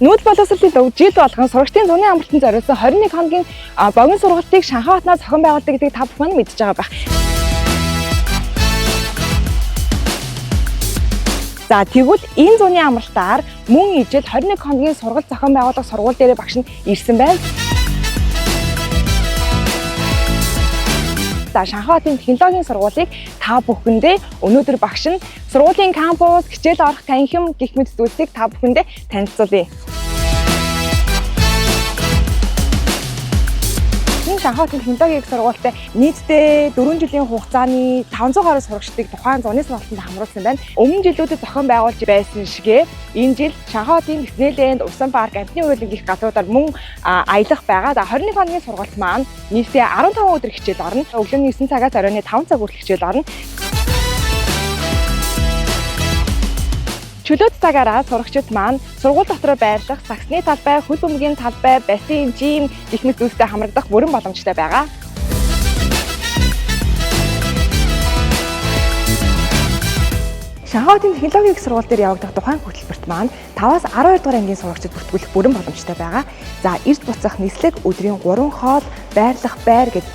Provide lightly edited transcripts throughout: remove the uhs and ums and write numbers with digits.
Нүүдэл боловсролын төв жил болгон сурагчдын зуны амралтанд зориулсан 21 хоногийн богино сургалтыг Шанхай хотноо зохион байгуулдаг гэдгийг та бүхэн мэдж байгаа байх. За, тэгвэл энэ зуны амралтаар мөн ижил 21 хоногийн сургалт зохион байгуулах сургууль дээрээ багш нь ирсэн байна. За, Шанхай хотын технологийн сургуулийг та бүхэндээ өнөөдөр багш нь сургуулийн кампус, хичээл орох танхим гэх мэт зүйлсийг та бүхэндээ танилцуулъя. Энэ Шанхай хотын технологийн их сургуультай нийтдээ 4 жилийн хугацааны 500 гаруй сурагчдыг тухайн зуны сургалтанд хамруулсан байна. Өмнө жилүүдэд зохион байгуулж байсан шигээ энэ жил Шанхай хотын Диснейленд, Усан парк, Амтны өрөөлөн гих газруудаар мөн аялах байгаа. За, 21 хоногийн сургалт маань нийтдээ 15 өдөр хичээл орно. Өглөөний 9 цагаас оройн 5 цаг хүртэл хичээл орно. Чөлөөт цагаараа сурагчид маань сургууль дотор байрлах саксны талбай, хөл бөмбөгийн талбай, бассейн, жим гэх мэт зүйлстэй хамрагдах бүрэн боломжтой байгаа. Шанхай хотын технологийн их сургууль дээр явагдах тухайн хөтөлбөрт маань 5-аас 12 дугаар ангийн сурагчид бүртгүүлэх бүрэн боломжтой байгаа. За, эрт буцах нислэг, өдрийн 3 хоол, байрлах байр гэд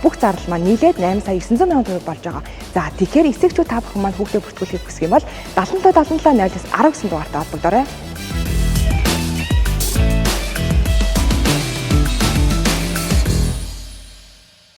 бүх зардал маань нийлээд 8 сая 900 мянган төгрөг болж байгаа. За, тэгэхээр эцэгчүүд та бүхэн маань хүүхдээ бүртгүүлэхийг хүсэх юм бол 77 77 0-аас 10 гэсэн дугаартай холбогдоорой.